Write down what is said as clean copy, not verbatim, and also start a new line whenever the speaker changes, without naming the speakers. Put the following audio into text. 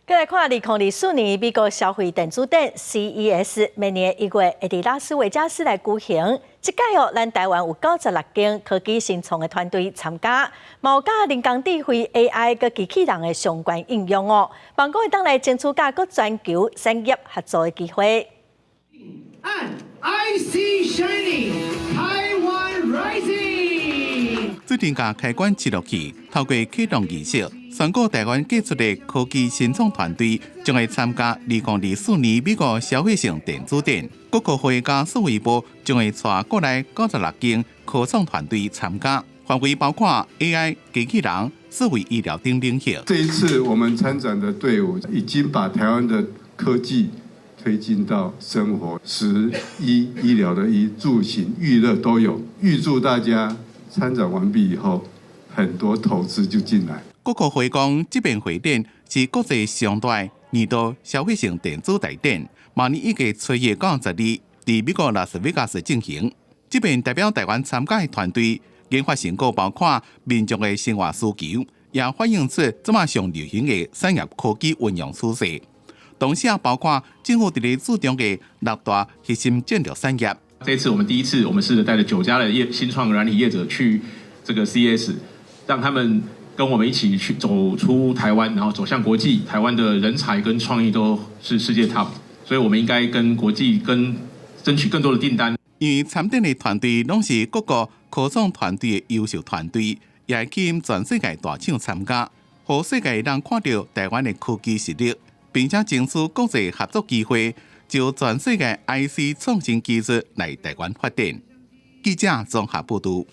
閣來看2024年美國消費電子展 CES，每年1月會佇拉斯維加斯來舉行。這屆哦，咱台灣有96間科技新創的團隊參加，嘛有佮人工智慧 AI 佮機器人的相關應用哦，望講會當來爭取佮閣全球產業合作的機會。
I see shining Taiwan rising。
最近共開關切落去，透過啟動儀式，宣告台灣傑出的科技新創團隊將會參加2024年美國消費性電子展。國科會佮數位部將會帶國內96間科創團隊參加，範圍包括 AI、機器人、數位醫療等領域。
這一次我們參展的隊伍已經把台灣的科技推進到生活、食、醫、醫療的醫、住行、娛樂都有。預祝大家參展完畢以後，很多投資就進來。
國科會講，這遍會展是國際上大年度消費性電子大展，明年預計7月到12，佇美國拉斯維加斯進行。這遍代表台灣參加的團隊研發成果包括民眾的生活需求，也反映出這馬上流行的產業科技運用趨勢。同時也包括政府佇咧注重的六大核心戰略產業。
這次我們第一次，我們試著帶了9家的業新創軟體業者去這個 CES，讓他們跟我們一起去走出台灣，然後走向國際。台灣的人才跟創意都是世界 top，所以我們應該跟國際跟爭取更多的訂單。
因為參展的團隊攏是各國科創團隊的優秀團隊，也會吸引全世界大廠參加，予世界人看著台灣的科技實力，並且爭取國際合作機會，就全世界 IC 創新技術來台灣發展。記者綜合報導。